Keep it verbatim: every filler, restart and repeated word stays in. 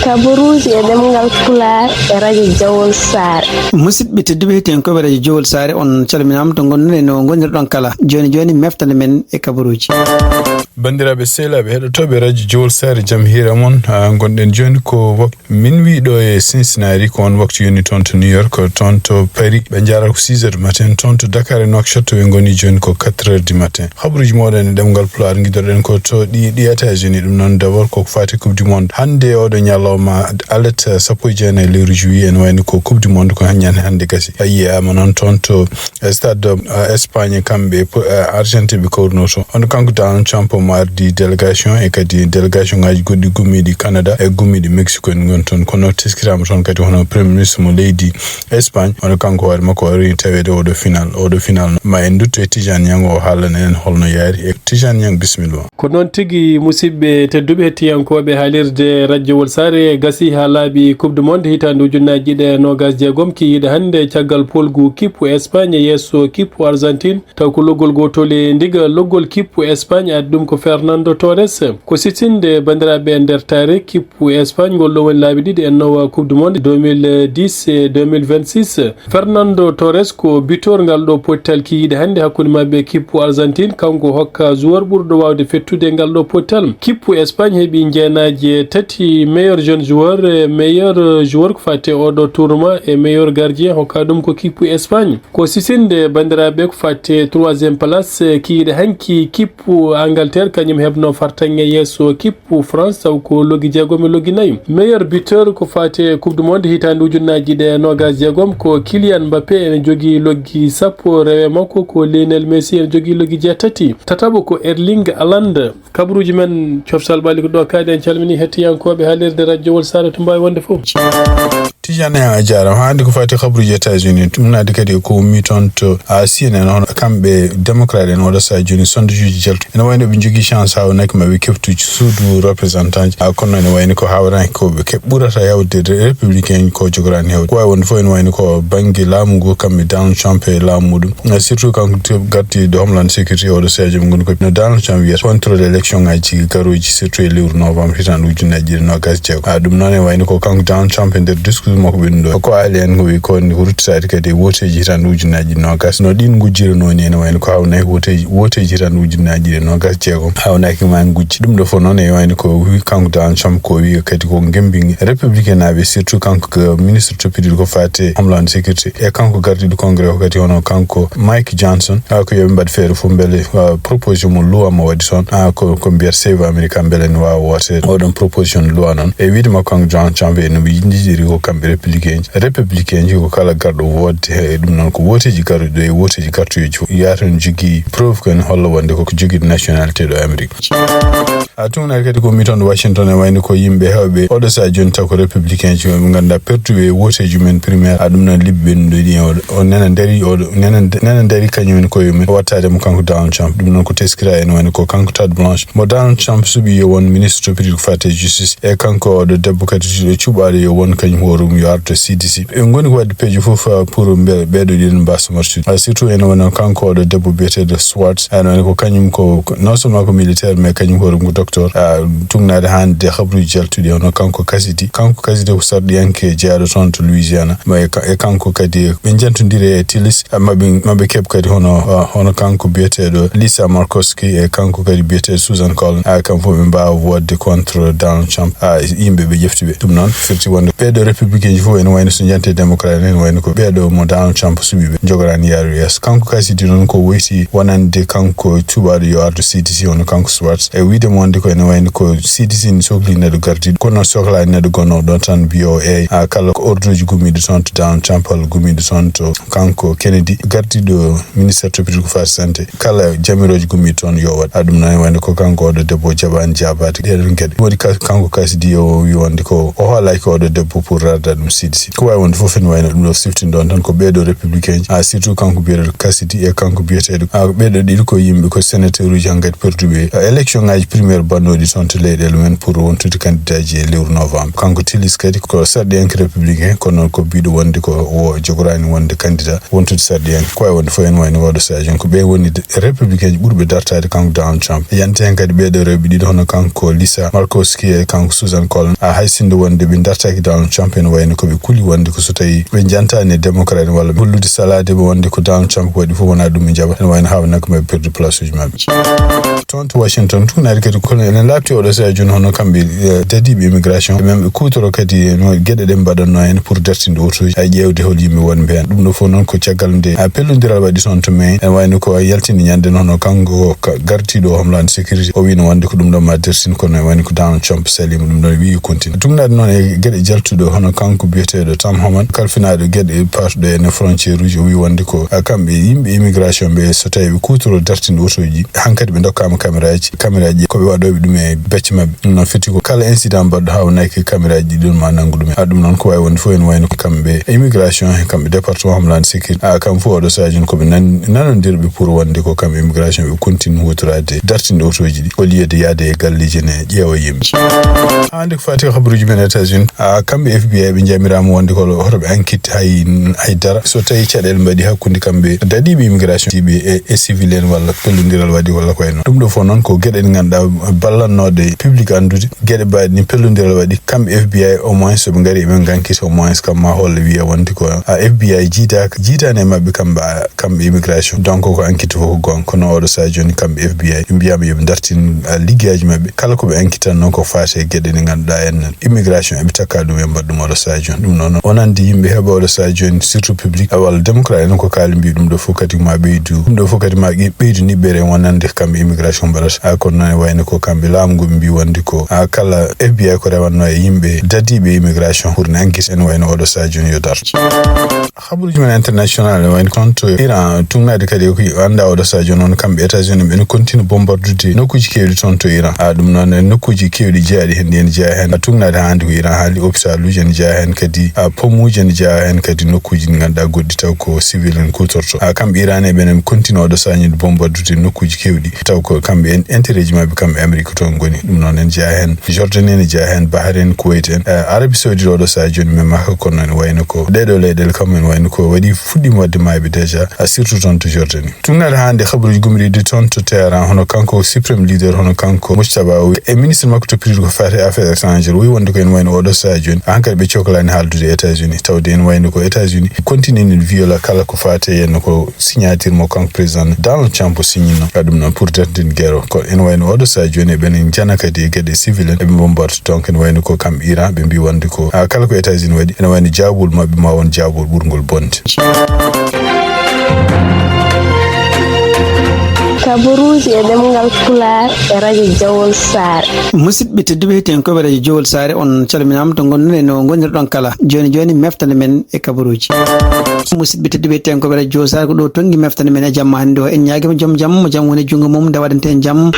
Kabaruuji e ɗemngal Pulaar e radio Jawol Saare. Musidɓe tedduɓe, hettiyankooɓe radio Jawol Saare, on calminaama to ngonɗon e no ngonirɗon kala. Jooni jooni, meftande men e kabaruuji. Banndiraaɓe sehilaaɓe heɗotooɓe radio Jawol Saare, jam hiira mon. Ah, ngonɗen jooni ko wak-, min wii ɗo e Cincinnati, ko on waktu yoni toon to New York, toon to Paris ɓe njaara ko six heures du matin, toon to Dakar e Nouakchott ɓe ngoni jooni ko quatre heures du matin. Habruuji mooɗon e ɗemngal Pulaar, ngiɗorɗen ko to ɗi, ɗi États-Unis, ɗum noon d'abord ko ko faati Coupe du Monde. Hannde oɗo ñalawma, alet sappo e jeenayi lewru juillet, ene wayni ko Coupe du Monde ko ñande hannde gasi. A yiyaama noon toon to, eh, stade, eh, Espagne, kamɓe, eh, Argentine ɓe kawruno to. Hono kanko Donald Trump omo ardi délégation e kadi délégation ngaji goɗɗi gummiiɗi Canada e gummiiɗi Mexico en ngon toon. Kono teskiraama toon kadi hono Premier Ministre mo leydi Espagne, hono kanko hoore makko o ari taweede oɗo final, oɗo final. Ma en ndutto e Tijaan Ñang o haalana en holno yaari. E Tijaan Ñang, bisimilla. Ko noon tigi, musidɓe tedduɓe hettiyankooɓe haalirde radio Wol Saare, gasi haa laaɓi Coupe du Monde hitaande ujunnaaji ɗiɗi e noogaas jeegom, kiyiiɗe hannde caggal polgu kippu Espagne yeeso kippu Argentine. Taw ko loggol gootol e ndiga loggol kippu Espagne, addi ɗum ko Fernando Torres. Ko sisinde banndiraaɓe e nder taare kippu Espagne ngol ɗo woni laabi ɗiɗi e nowa Coupe du Monde deux mille dix e deux mille vingt-six. Fernando Torres ko buteur ngal ɗo pottal kiyiiɗe hannde hakkunde maɓɓe kippu Argentine. Kanko hokka joueur ɓurɗo waawde fettude ngal ɗo pottal. Kippu Espagne heɓi njeenaaji tati, meilleur jeune joueur, e meilleur joueur ko fatte oɗo tournoi, e meilleur gardien hokka ɗum ko kippu Espagne. Ko sisinde banndiraaɓe ko fatte troisième place, e kiyiiɗe hanki kippu Angleterre, kañum heɓno fartaŋŋe yeeso kippu France, taw ko loggi jeegom e loggi nayi. Meilleur buteur ko fatte Coupe du Monde hitaande ujunnaaji ɗiɗi e noogaas jeegom ko Kylian Mbappé, ene jogii loggi sappo, rewe makko ko Lionel Messi, ene jogii loggi jeetati. Tataɓo ko Erling Haaland. Kabaruuji men, coftal ɓalli ko ɗo kaaɗi. En calmini hettiyankooɓe haalirde radio Wol Saare to mbaawi wonde fof. Tijaan Ñang, a jaaraama. Haa hannde ko faati kabaruuji États-Unis, ɗum naati kadi ko ummi toon to, a, C N N, hono kamɓe démocrate en oɗo sahaa jooni, sondajuuji jaltu. Ene wayno ɓe njogii chance haa wonaki maɓɓe keftuji suudu représentant ji. A, kono ene wayno ko hawrani ko ɓe ke-, ɓurata hewde républicain ko jogorani hewde. Ko wawi wonde fof ene wayno ko bannge laamu ngu kamɓe Donald Trump e laamu muɗum. A, surtout kanko te-, gardiiɗo Homeland Security oɗo sahaa jooni ngoni ko no Donald Trump wiyata contrôle élection ngaji garooji, surtout e lewru novembre hitaande ujunnaaji ɗiɗi e noogaas jeego. A, ɗum noon e wayno ko kanko Donald Trump e nder discours makko ɓennuɗo ko aali en ko wi ko ni ko ruttitaade kadi e wooteeji hitaande ujunnaaji ɗiɗi e noogaas. No ɗin ngujjirano ni ene wayno ko hawnay wooteeji, wooteeji hitaande ujunnaaji ɗiɗi e noogaas jeego. Hawnaki ma ngujji. Ɗum ɗo fof noon e wayno ko wi kanko Donald Trump ko wi kadi ko ngembi républicain naaɓe, surtout kanko ko ministre toppitiiɗo ko faate Homeland Security e kanko gardiiɗo Congrès o kadi hono kanko Mike Johnson. A, ko yo ɓe mbaɗ feere fof mbele, a, proposition mo loi mo waɗi toon, a, ko, ko mbiyata Save America mbele ne waawa woote oɗon proposition loi noon. E wiide makko kanko Donald Trump en no ɓe yinndidiri ko kamɓe républicain ji. Républicain ji ko kala garɗo woodde he, e ɗum noon ko wooteeji garɗuɗo e wooteeji gartoyooji fof yaata no jogii preuve ko ene holla wonde koko jogii nationalité ɗo Amérique. A, tuunaade kadi ko mi toon Washington e wayno ko yimɓe heewɓe oɗo sahaa jooni taw ko républicain ji ɓe ngannduɗaa pertuɓe e wooteeji men primaire. A, ɗum noon lebbi ɓennuɗo ɗi o, o nena ndari, o nena, nena ndari kañum en koye mum wattaade mo kanko Donald Trump. Ɗum noon ko teskira en wayno ko kanko Todd Blanche mo Donald Trump suɓi yo won ministre toppitiiɗo ko faate justice. E kanko oɗo debbo kadi cuɓaaɗo yo won kañum hoore mum yo ardo C D C. Ɓe ngoni ko waɗde peeje fof, ah, pour mbe-, ɓeeɗo ɗiɗon mbasa marsude. Ah, surtout ene wona kanko oɗo debbo biyeteeɗo Swartz. Ah, ene wona ko kañum ko, ko non seulement ko militaire, mais kañum hoore mum ko docteur. Ah, tugnaade hannde habruuji jaltuɗi hono kanko Cassidy. Kanko Cassidy ko sarɗiyanke jeyaaɗo toon to Louisiana. Mais ka-, e kanko kadi ɓe jantondiri e Tillis. Ah, maɓe, maɓe keɓ kadi hono, ah, hono kanko biyeteeɗo Lisa Murkowski e kanko kadi biyeteeɗo Susan Collins. Ah, kamɓe fof ɓe mbaawa woodde contre Donald Trump. Ah, yimɓe ɓe ƴefti ɓe. Ɗum noon firti wonde ɓeeɗo républicain ji fof ene wayno so jante démocrate en, ene wayno ko ɓeeɗo mo Donald Trump suɓi ɓe jogoraani yaarude yeeso. Kanko Cassidy noon ko woyti wonande kanko cuɓaaɗo yo ardu C D C hono kanko Swartz. E wiide mo wonde ko ene wayno ko C D C ne sokli neɗɗo gardiiɗo, kono soklaani neɗɗo gonnooɗo ɗon tan V O A. Ah, kala ko ordre uji gummiiɗo toon to Donald Trump walla gummiiɗo toon to kanko Kennedy, gardiiɗo ministère toppitiri ko faati santé, kala jamirooje gummiiɗe toon yo waɗ. Ah, ɗum noon wayno ko kanko oɗo debbo jaɓaani jaabaade ɗeɗon geɗe. Ɗum waɗi ka-, kanko Cassidy o wi wonde ko o hoolaaki oɗo debbo pour rarda ɗum C D C. Ko wawi wonde fof ene wayno ɗum ɗo siftin ɗon tan ko ɓeeɗo républicain ji, ah, surtout kanko biyeteeɗo Cassidy e kanko biyeteeɗo, ah, ɓeeɗo ɗiɗo ko yimɓe ko sénateur uji hankkadi perduɓe, ah, élection ngaji primaire bannooɗi toon to leyɗeele men pour wontude kandidaaji e lewru novembre. Kanko Tillis kadi ko sarɗiyanke républicain, kono noon ko biiɗo wonde ko o jogoraani wonde candidat, wontude sarɗiyanke. Ko wayi wonde fof ene wayno oɗo sadio ko ɓe woni de-, républicain ji ɓurɓe dartaade kanko Donald Trump. Yante heen kadi ɓeeɗo rewɓe ɗiɗo hono kanko Lisa Murkowski e kanko Susan Collins. A hay sinno wonde ɓe dartaaki Donald Trump, ene wayno ko ɓe kuli wonde ko so tawi ɓe jantaani e démocrate walla hollude salaade ɓe wonde ko Donald Trump waɗi fof wonaa ɗum ɓe njaɓa. Ene wayno haawnaaka maɓɓe perde place uji maɓɓe. Toon to Washington, tuunaade kadi kono enen laaɓti oɗo sadio jooni hono kamɓe, eh, dadiiɓe immigration, ɓe men ɓe kuutoro kadi no geɗe ɗe mbaɗatnoo heen pour dartinde otoji, ay ƴeewde hol yimɓe wonɓe heen. Ɗum ɗo fof noon ko caggal nde, a, pellondiral waɗi toon to men, ene wayno ko yaltinde ñande noon hono kanko ka-, gardiiɗo Homeland Security, o wiino wonde ko ɗum ɗo ma dartin, kono ene wayno ko Donald Trump saliima ɗum ɗo, wiyi continue. Tuunaade noon e geɗe jaltuɗo hono kanko biyeteeɗo Tom Homan, kalfinaaɗo geɗe paatuɗe ene frontière uji, o wiyi wonde ko, a, kamɓe yimɓe immigration ɓe, so tawi ɓe kuutoro dartinde otoji, hankadi ɓe ndokkaama caméra ji, caméra ji ko ɓe waɗooɓe ɗum e becce maɓɓe. Ɗum noon fiti ko kala incident mbaɗɗo haa wonaki caméra ji ɗi ɗum ma nanngu ɗum. A, ɗum noon ko wawi wonde fof ene wayno ko kamɓe immigration, he kamɓe département Homeland Security. A, kam fof oɗo sadio jooni ko ɓe nan-, nanondirɓe pour wonde ko kamɓe immigration ɓe continue huutoraade dartinde otoji ɗi, au lieu de yaade e galleji ne ƴeewa yimɓe. Hannde ko fati e habaruji men États-Unis, a, kamɓe F B I ɓe jamirama wonde ko hoto ɓe enquête hay, hay dara. So tawi caɗele mbaɗi hakkunde kamɓe dadiiɓe immigration, dadiiɓe e, e civil en walla pellondiral waɗi walla ko wayno. Ɗum ɗo fof noon ko geɗe ɗe ngannduɗaa ballannooɗe public anndude. Geɗe mbaɗe ni pellondiral waɗi, kamɓe F B I au moins so ɓe ngari eɓe enquête au moins kam ma holla wiya wonde ko, a, F B I jiidaaka, jiidaani e maɓɓe kamɓe, a, kamɓe immigration. Donc ko enquête fof ko goonga. Kono oɗo sadio jooni kamɓe F B I ɓe mbiyama yoɓe dartin, a, liggeyaaji maɓɓe. Kala ko ɓe enquêtanno ko faati e geɗe ɗe ngannduɗaa en immigration eɓe takka ɗum e mbaɗa ɗum oɗo sadio jooni. Ɗum noon o nandi yimɓe heɓa oɗo sadio jooni surtout public, a, walla démocrate en ko kaali mbi ɗum ɗo fof kadi ma ɓeydu. Ɗum ɗo fof kadi ma ɓeydu niɓɓere wonande kamɓe immigration mbaɗata. A, kono noon e wayno ko kamɓe laamu ngu ɓe mbi wonde ko, a, kala F B I ko rewanno e yimɓe dadiiɓe immigration pour ne enquête ene wayno oɗo sadio jooni yo darto. Habaruji men international ene wayno toon to Iran, tuunaade kadi ko annda oɗo sadio noon kamɓe États-Unis ɓe no continue bombardude nokkuuji keewɗi toon to Iran. A, ɗum noon e nokkuuji keewɗi jeyaaɗi heen, ene jeyaa heen tuunaade hannde ko Iran haali hôpital uji, ene jeyaa heen kadi, a, pomuuji, ene jeyaa heen kadi nokkuuji ɗi ngannduɗaa goɗɗi taw ko civil en kuutorto. A, kamɓe Iran e ɓen ene continue oɗo sadio bombardude nokkuuji keewɗi taw ko kamɓe en-, intérêt ji maɓɓe kamɓe Amérique toon ngoni. Ɗum noon ene jeyaa heen Jordanie, ene jeyaa heen Bahrain, Kuwait en, eh, Arabie Saoudite oɗo sadio jooni, mais maka kono ene wayno ko ɗeɗo leyɗele kam ene wayno ko waɗi fuɗɗiima waɗde maayɓe déjà, a, surtout toon to Jordanie. Tuunaade hannde habaruji gumriiɗi toon to Téhéran, hono kanko suprême leader, hono kanko Mujtaba, o wi-, e ministre makko to piriiɗo ko faati e affaires étrangères, o wi wonde ko ene wayno oɗo sadio jooni, hankadi ɓe coklaani haaldude e États-Unis, tawde ene wayno ko États-Unis continue ene viola kala ko faati e no ko signature mo kanko président Donald Trump o signino. A, ɗum noon pour dartinde guerre o. Ko ene wayno oɗo sadio jooni e ɓen en jana kadi e geɗe civil en, eɓe bombarde. Donc ene wayno ko kamɓe Iran ɓe mbi wonde ko, a, kala ko États-Unis waɗi ene wayno jaabol maɓɓe ma won jaabol ɓurngol bonde. Kabaruuji e ɗemngal Pulaar e radio Jawol Saare. Musidɓe tedduɓe, heɗiyankoɓe radio Jawol Saare, on calminaama to ngonɗon e no ngonirɗon kala. Jooni jooni, meftande men e kabaruuji. Musidɓe tedduɓe, heɗiyankoɓe radio Jawol Saare, ko ɗo tonngi meftande men e jamma hannde o. En ñaagiima joom jam, mo jam woni junngo mum, nde waɗante en jam.